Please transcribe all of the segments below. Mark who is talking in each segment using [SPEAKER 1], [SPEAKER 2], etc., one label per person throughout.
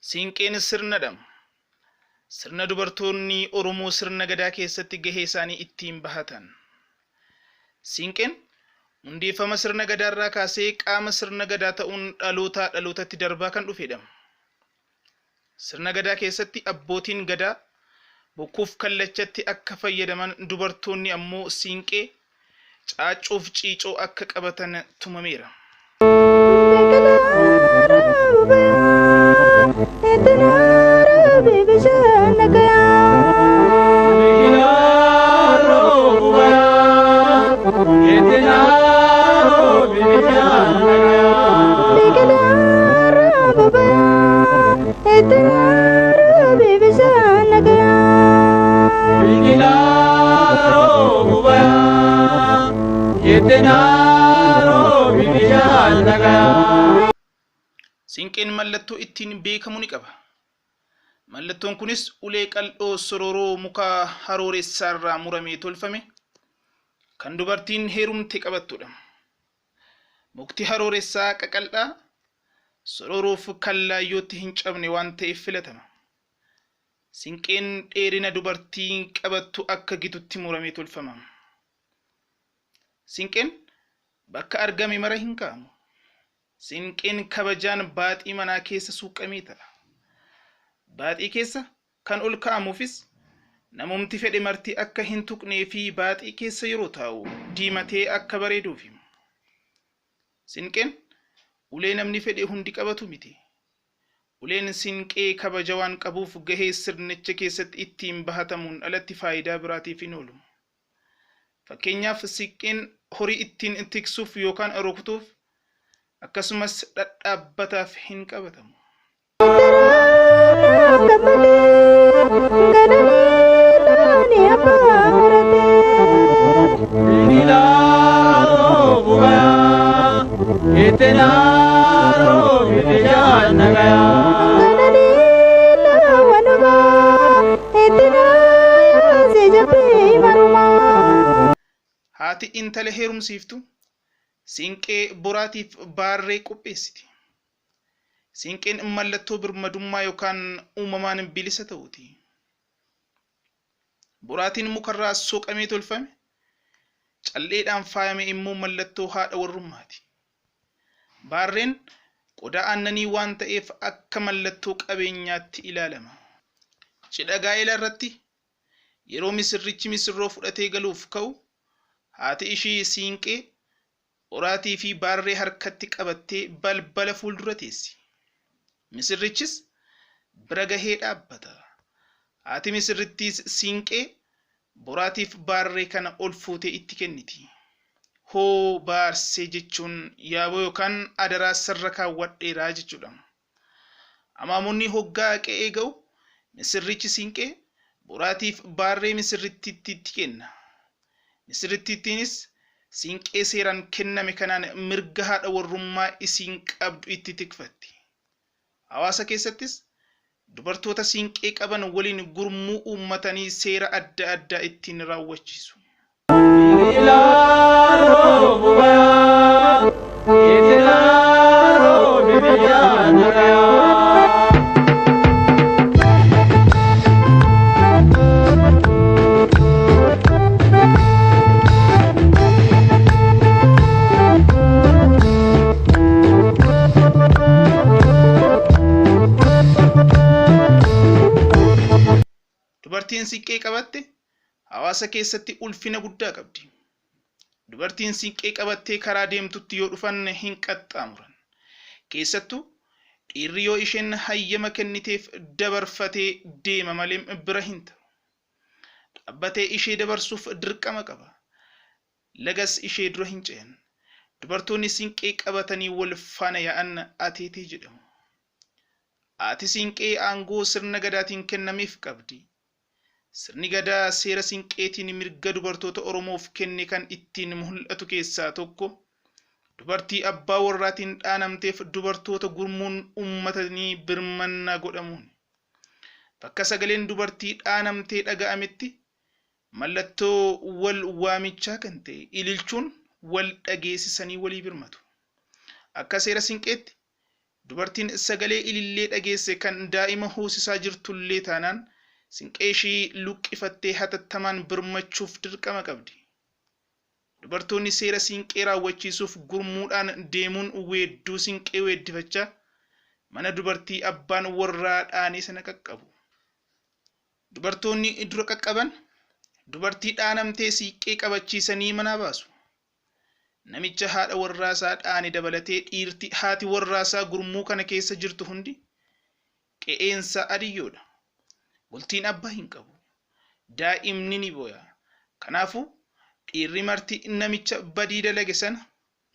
[SPEAKER 1] Siinqeen sirnadha. Sirna dubartoonni Oromoo sirna Gadaa keessatti gahee isaanii ittiin bahatan. Siinqeen hundeeffama sirna Gadaarraa kaasee qaama sirna Gadaa ta'uun dhalootaa dhalootatti darbaa kan dhufedha. Sirna Gadaa keessatti abbootiin Gadaa bokkuuf kallachatti akka fayyadaman dubartoonni ammoo siinqee, caaccuuf ciicoo akka qabatan tumameera. Siinqeen mallattoo ittiin beekamu ni qaba. Mallattoon kunis ulee qal'oo sororoo muka harooressaarraa muramee tolfame kan dubartiin heerumte qabattudha. Mukti harooressaa qaqal'aa, sororoof kan laayyootti hin cabne waan ta'eef filatama. Sinqeen dheerina dubartiin qabattu akka gitutti muramee tolfama. Sinqeen bakka argame mara hin kaa'amu. Sinqeen kabajaan baaxii manaa keessa suuqamee ta'a. Baaxii keessa kan ol kaa'amuufis namumti fedhe marti akka hin tuqnee fi baaxii keessa yeroo taa'u diimatee akka bareeduufi. Sinqeen ulee namni fedhe hundi qabatu miti. Uleen siinqee kabaja waan qabuuf gahee sirnicha keessatti ittiin bahatamuun alatti faayidaa biraatiif hin oolu. Fakkeenyaaf siiqqeen horii ittiin tiksuuf yookaan rukutuuf akkasumas dhadhaabbataaf hin qabatamu. Haati intala heerumsiiftu siinqee boraatiif baarree qopheessiti. Siinqeen mallattoo birmadummaa yookaan uumamaan bilisa ta'uuti. Boraatiin mukarraa soqamee tolfame, calleedhaan faayame immoo mallattoo haadha warrummaati. Baarreen qodaa aannanii waan ta'eef akka mallattoo qabeenyaatti ilaalama. Cidha gaa'elaa irratti yeroo misirrichi misirroo fudhatee galuuf ka'u haati ishii siinqee, boraatii fi baarree harkatti qabattee balbala fuuldura teessi. Misirrichis bira gahee dhaabbata. Haati misirrittiis siinqee, boraatiif baarree kana ol fuutee itti kenniti. Hoo baarsee jechuun yaaboo yookaan adaraa sirra kaawwadheera jechuudha. Amaamonni hoggaa qe'ee ga'u misirrichi siinqee, boraatiif baarree misirrittiitti kenna. Misirrittiittiinis siinqee seeraan kenname kanaan mirga haadha warrummaa isiin qabdu itti tikfatti. Hawaasa keessattis dubartoota siinqee qaban waliin gurmuu uummatanii seera adda addaa ittiin raawwachiisu. Dubartiin siiqqee qabatte hawaasa keessatti ulfina guddaa qabdi. Dubartiin siiqqee qabattee karaa deemtutti yoo dhufan hin qaxxaamuran. Keessattuu dhiirri yoo isheen hayyama kenniteef dabarfatee deema malee bira hin taru. Dhaabbatee ishee dabarsuuf dirqama qaba. Lagas ishee dura hin ce'an. Dubartoonni siinqee qabatanii wal faana yaa'an ateetee jedhamu. Haati siinqee aangoo sirna Gadaatiin kennameef qabdi. Sirni Gadaa seera Siinqeetiin mirga dubartoota Oromoof kenne kan ittiin mul'atu keessaa tokko dubartii abbaa warraatiin dhaanamteef dubartoota gurmuun uummatanii birmannaa godhamuuni. Bakka sagaleen dubartii dhaanamtee dhaga'ametti mallattoo wal waamichaa kan ta'e ililchuun wal dhageessisanii walii birmatu. Akka seera Sinqeetti dubartiin sagalee ilillee dhageesse kan daa'ima hoosisaa jirtullee taanaan sinqee ishii luqqifattee hatattamaan birmachuuf dirqama qabdi. Dubartoonni seera Siinqee raawwachiisuuf gurmuudhaan deemuun weedduu Sinqee weeddifachaa mana dubartii abbaan warraa dhaanee sana qaqqabu. Dubartoonni dura qaqqaban dubartii dhaanamtee siiqqee qabachiisanii manaa baasu. Namicha haadha warraasaa dhaane dabalatee dhiirti haati warraasaa gurmuu kana keessa jirtu hundi qe'eensa adiyyoodha. Bultiin abbaa hin qabu. Daa'imni ni booya. Kanaafuu dhiirri marti namicha badii dalage sana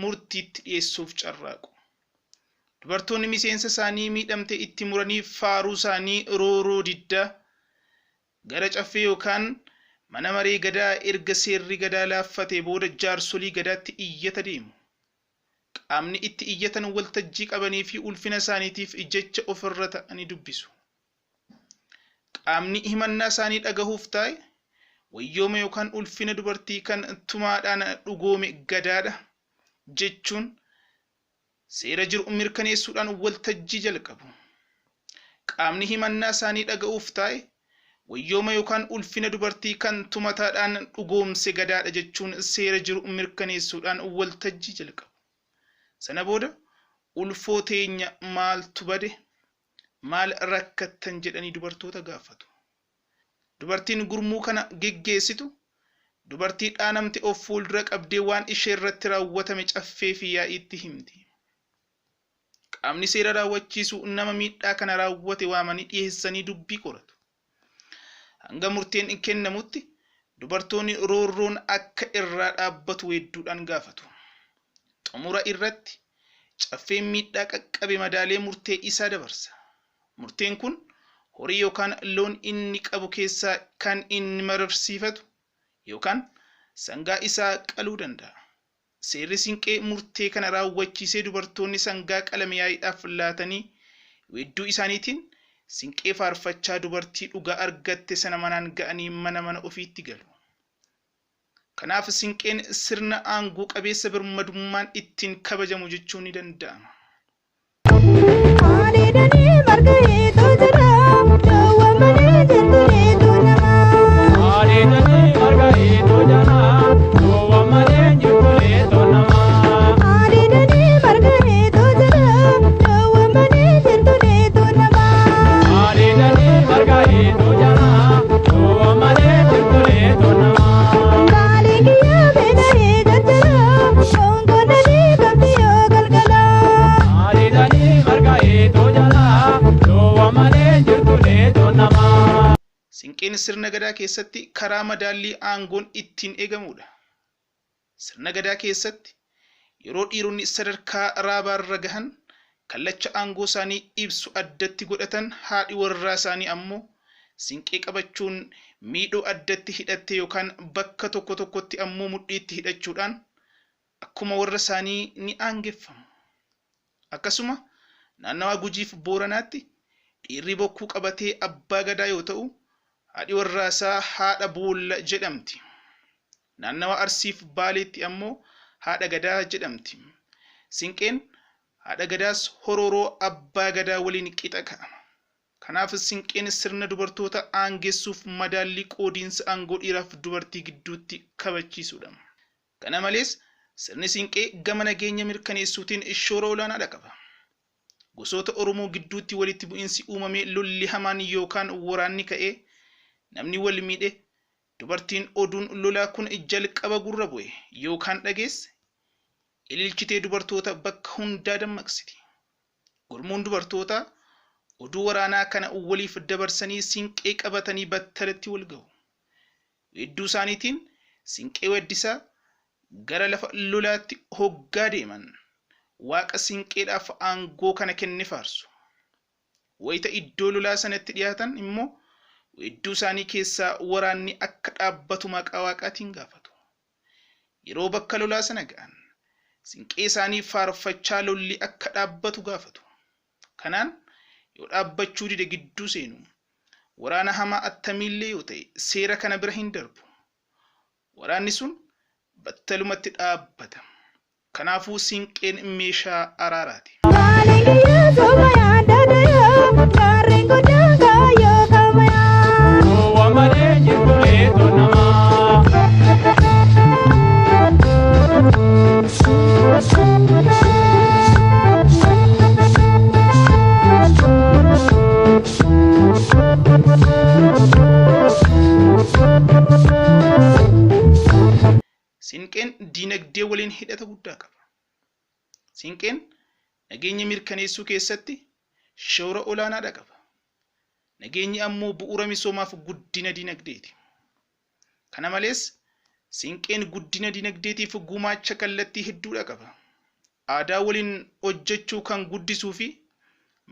[SPEAKER 1] murtiitti dhiyeessuuf carraaqu. Dubartoonni miseensa isaanii miidhamte itti muranii faaruu isaanii rooroo diddaa gara caffee yookaan mana maree gadaa erga seerri gadaa laaffatee booda jaarsolii gadaatti iyyata deemu. Qaamni itti iyyatan waltajjii qabanii fi ulfina isaaniitiif jecha ofirra ta'anii dubbisu. Qaamni himannaa isaanii dhagahuuf taa'e wayyooma yookaan ulfina dubartii kan tumaadhaan dhugoome gadaadha jechuun seera jiru mirkaneessuudhaan waltajjii jalqabu. Qaamni himannaa isaanii dhaga'uuf taa'e wayyooma yookaan ulfina dubartii kan tumataadhaan dhugoomse gadaadha jechuun seera jiru mirkaneessuudhaan waltajjii jalqabu. Sana booda ulfoo teenya maaltu bade, maal rakkattan jedhanii dubartoota gaafatu. Dubartiin gurmuu kana geggeessitu dubartii dhaanamte of fuuldura qabdee waan ishee irratti raawwatame caffee fi yaa'iitti himti. Qaamni seera raawwachiisu nama miidhaa kana raawwate waamanii dhiyeessanii dubbii qoratu. Hanga murteen kennamutti dubartoonni roorroon akka irraa dhaabbatu weedduudhaan gaafatu. Xumura irratti caffeen miidhaa qaqqabe madaalee murtee isaa dabarsa. Murteen kun horii yookaan loon inni qabu keessaa kan inni mararsiifatu yookaan sangaa isaa qaluu danda'a. Seerri Sinqee murtee kana raawwachiisee dubartoonni sangaa qalame yaa'iidhaaf laatanii weedduu isaaniitiin Sinqee faarfachaa dubartii dhugaa argatte sana manaan ga'anii mana mana ofiitti galu. Kanaaf Sinqeen sirna aangoo qabeessa birmadummaan ittiin kabajamu jechuun ni danda'ama.
[SPEAKER 2] Adeedanii marga heetoo jira, daawwa malee jirtu reetuu namaa.
[SPEAKER 3] Adeedanii marga heetoo jala, duwwa malee jirtu reetoo namaa.
[SPEAKER 2] Adeedanii marga heetoo jira, daawwa malee jirtu reetuu namaa.
[SPEAKER 3] Adeedanii marga heetoo jala, duwwa malee jirtu reetoo namaa.
[SPEAKER 2] Baalee kiyyaa beela'ee jajjara, konkolaalee qabdi yoo galgala.
[SPEAKER 3] Adeedanii marga heetoo jala, duwwa malee jirtu reetoo namaa.
[SPEAKER 1] Sinqeen sirna gadaa keessatti karaa madaallii aangoon ittiin eegamudha. Sirna gadaa keessatti yeroo dhiironni sadarkaa raabaarra gahan kallacha aangoo isaanii ibsu addatti godhatan, haadhi warraa isaanii ammoo sinqee qabachuun miidhoo addatti hidhatte yookaan bakka tokko tokkotti ammoo mudhiitti hidhachuudhaan akkuma warra isaanii ni aangeffamu. Akkasuma naannawaa Gujiif Booranaatti dhiirri bokkuu qabatee abbaa gadaa yoo ta'u, haadhi warraasaa haadha boolla jedhamti. Naannawa Arsiif Baaleetti ammoo haadha gadaa jedhamti. Sinqeen haadha gadaas horooroo abbaa gadaa waliin qixa ka'ama. Kanaaf Sinqeen sirna dubartoota aangessuuf madaallii qoodiinsa aangoo dhiiraaf dubartii gidduutti kabachiisudha. Kana malees sirni Sinqee gama nageenya mirkaneessuutiin shoora olaanaadha qaba. Gosoota Oromoo gidduutti walitti bu'iinsi uumamee lolli hamaan yookaan waraanni ka'ee namni wal miidhe, dubartiin oduun lolaa kun jalqaba gurra bu'e yookaan dhageesse ililchitee dubartoota bakka hundaa dammaqsiti. Gurmuun dubartootaa oduu waraanaa kana waliif dabarsanii sinqee qabatanii battalatti wal ga'u. Weedduu isaaniitiin sinqee weeddisaa gara lafa lolaatti hoggaa deeman waaqa sinqeedhaaf aangoo kana kenne faarsu. Wayita iddoo lolaa sanatti dhiyaatan immoo weedduu isaanii keessaa waraanni akka dhaabbatu maqaa waaqaatiin gaafatu. Yeroo bakka lolaa sana ga'an sinqee isaanii faarfachaa lolli akka dhaabbatu gaafatu. Kanaan yoo dhaabbachuu dide gidduu seenu. Waraana hamaa attamiillee yoo ta'e seera kana bira hin darbu. Waraanni sun battalumatti dhaabbata. Kanaafuu siinqeen meeshaa araaraati.
[SPEAKER 2] Maaliin kiyyaa somayaa daadayaa gaarreen godhaa kaayyoo kamayaa.
[SPEAKER 3] Gowwa malee jirtu leetoo namaa.
[SPEAKER 1] Siinqeen diinagdee waliin hidhata guddaa qaba. Siinqeen nageenya mirkaneessuu keessatti shoora olaanaadha qaba. Nageenyi ammoo bu'uura misoomaaf guddina diinagdeeti. Kana malees siinqeen guddina diinagdeetiif gumaacha kallattii hedduudha qaba. Aadaa waliin hojjechuu kan guddisuu fi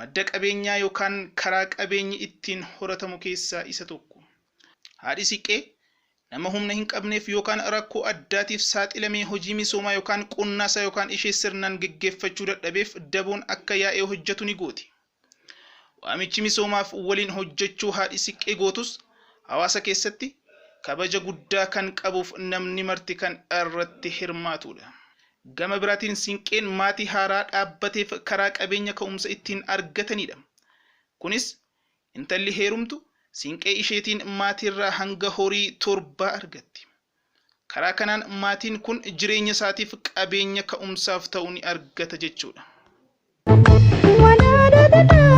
[SPEAKER 1] madda qabeenyaa yookaan karaa qabeenyi ittiin horatamu keessaa isa tokko. Haadhi siiqqee nama humna hin qabneef yookaan rakkoo addaatiif saaxilamee hojii misoomaa yookaan qonnaasaa yookaan ishee sirnaan geggeeffachuu dadhabeef daboon akka yaa'ee hojjetu ni gooti. Waamichi misoomaaf waliin hojjechuu haadhi siiqqee gootus hawaasa keessatti kabaja guddaa kan qabuuf namni marti kan irratti hirmaatudha. Gama biraatiin siinqeen maatii haaraa dhaabbateef karaa qabeenya ka'umsa ittiin argatanidha. Kunis intalli heerumtu siinqee isheetiin maatiirraa hanga horii torbaa argatti. Karaa kanaan maatiin kun jireenya isaatiif qabeenya ka'umsaaf ta'u ni argata jechuudha.
[SPEAKER 2] Walaadha.